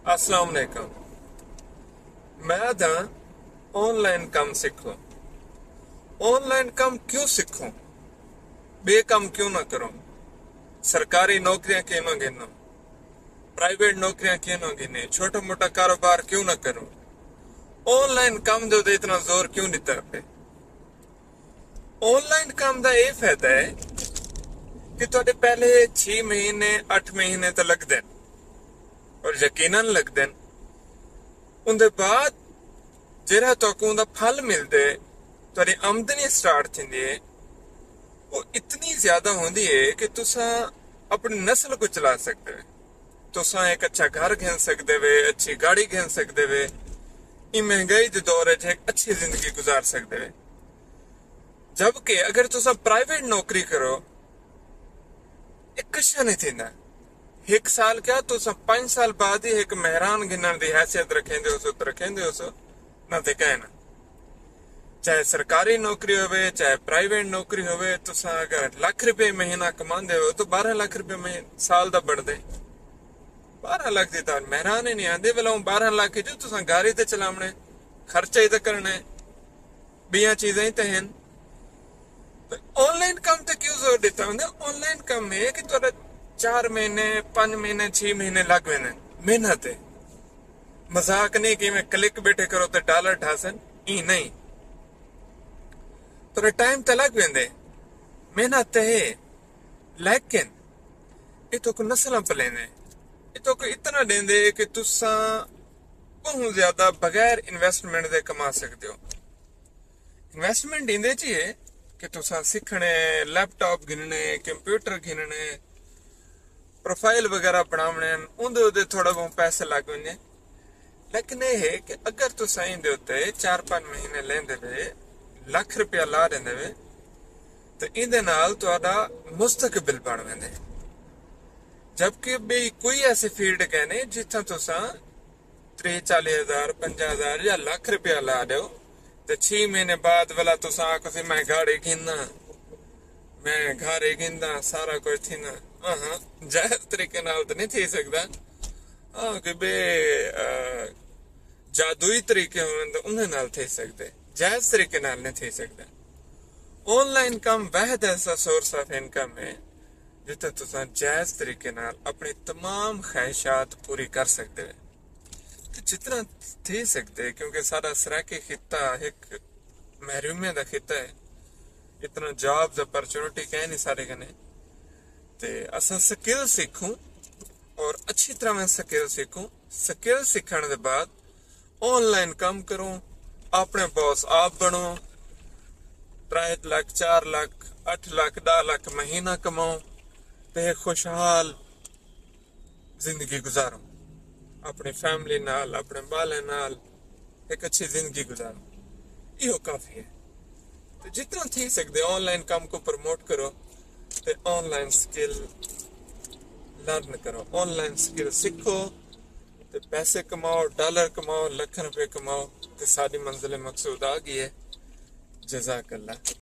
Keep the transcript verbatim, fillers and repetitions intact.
السلام علیکم۔ میں آہداں، آن لائن کم سکھو۔ آن لائن کم کیوں سکھوں؟ ٻئے کم کیوں نہ کروں؟ سرکاری نوکریاں کیوں نہ گھنوں؟ پرائیویٹ نوکریاں کیوں نہ گھنیں؟ چھوٹا موٹا کاروبار کیوں نہ کروں؟ آن لائن کم دے اتے اتنا زور کیوں ݙتا پئے؟ آن لائن کم دا اے فائدہ ہے کہ تہاݙے پہلے چھ مہینے، اٹھ مہینے تے لڳدن، اور یقیناً لڳدن۔ اوندے بعد جیڑھا تہاکوں اوندا پھل ملدے، تہاݙی آمدنی سٹارٹ تھیندی ہے، او اتنی زیادہ ہوندی ہے کہ تساں اپݨی نسل کوں چلا سڳدے وے۔ تساں ہک اچھا گھر گھن سڳدے وے، اچھی گاڑی گھن سڳدے وے، ایں مہنگائی دے دور وچ ہک اچھی زندگی گزار سڳدے وے۔ جبکہ اگر تساں پرائیویٹ نوکری کرو، اے کشا نہیں تھیندا۔ ہک سال کیا، تساں پنج سال بعد ہی ہک مہران گھنݨ دی حیثیت رکھیندے ہوسو تے رکھیندے ہوسو، نہ تے کائے نہ۔ چاہے سرکاری نوکری ہووے، چاہے پرائیویٹ نوکری ہووے، تساں اگر لکھ روپے مہینہ کماندے ہو تو بارہ لکھ روپے مہین-، سال دا بݨدے۔ بارہ لکھ دی تاں مہران ہی نہیں آندی، بھلا اوں بارہ لکھ جو تساں گاڑی تے چلاوݨے، خرچہ ہی تے کرݨے، ٻیاں چیزاں ہی تے ہن۔ تے آن لائن کم تے کیوں زور ݙتا ویندے؟ آن لائن کم ہے کہ تہاݙا چار مہینے، پنج مہینے، چھ مہینے لڳ ویندے محنت تے۔ مذاق نہیں کہ میں کلک ٻیٹھے کرو تے ڈالر ڈھاسن، ایں نہیں۔ تہاݙا ٹائم تے لڳ ویندے، محنت تے ہے، لیکن اے تہاکوں نسلاں پلیندے، اے تہاکوں اتنا ݙیندے کہ تساں ٻہوں زیادہ بغیر انویسٹمنٹ دے کما سڳدے ہو۔ انویسٹمنٹ ایندے چ ہے کہ تساں سکھݨے، لیپ ٹاپ گھنݨے، کمپیوٹر گھنݨے، پروفائل وغیرہ بݨاوݨے، اوندے اتے تھوڑا بہت پیسے لڳ ویندے۔ لیکن اے ہے کہ اگر تساں ایندے اتے چار پنج مہینے لیندے وے، لکھ روپیہ لا ݙیندے وے، تے ایندے نال تہاݙا مستقبل بݨ ویندے۔ جبکہ ٻئی کوئی ایسی فیلڈ کائنی جتھاں تساں تریہہ، چالیہہ ہزار، پنجاہ ہزار یا لکھ روپیہ لا ݙیو، تے چھی مہینے بعد ولا تساں آکھو سی، "میں گاڑی گھننا، میں گھر ہی گھندا، سارا کجھ تھیندا۔" ہاں ہاں، جائز طریقے نال تے نہیں تھی سڳدا۔ ہاں، کہ ٻئے، آ، جادوئی طریقے ہوون تے انہیں نال تھی سڳدے، جائز طریقے نال نہیں تھی سڳدا۔ آن لائن کم واحد ایسا سورس آف انکم ہے جتھے تساں جائز طریقے نال اپݨی تمام خواہشات پوری کر سڳدے ہو۔ تے جتنا تھی سڳدے، کیونکہ ساݙا سرائیکی خطہ ہک محرومیاں دا خطہ ہے، اتنا جابز اپرچونٹی کائنی ساݙے کنے۔ تے اساں سکل سکھوں اور اچھی طرح میں سکل سکھوں۔ سکل سکھݨ دے بعد آن لائن کم کروں، اپݨے باس آپ بݨوں، ترائے لکھ، چار لکھ، اٹھ لکھ، ݙاہ لکھ مہینہ کماؤں تے خوشحال زندگی گزاروں، اپݨی فیملی نال، اپݨے ٻالیں نال ہک اچھی زندگی گزاروں۔ ایہو کافی ہے۔ تے جتنا تھی سڳدے آن لائن کم کوں پروموٹ کرو تے آن لائن سکل لرن کرو، آن لائن سکل سکھو تے پیسے کماؤ، ڈالر کماؤ، لکھاں روپے کماؤ تے ساݙی منزل مقصود آ ڳئی ہے۔ جزاک اللہ۔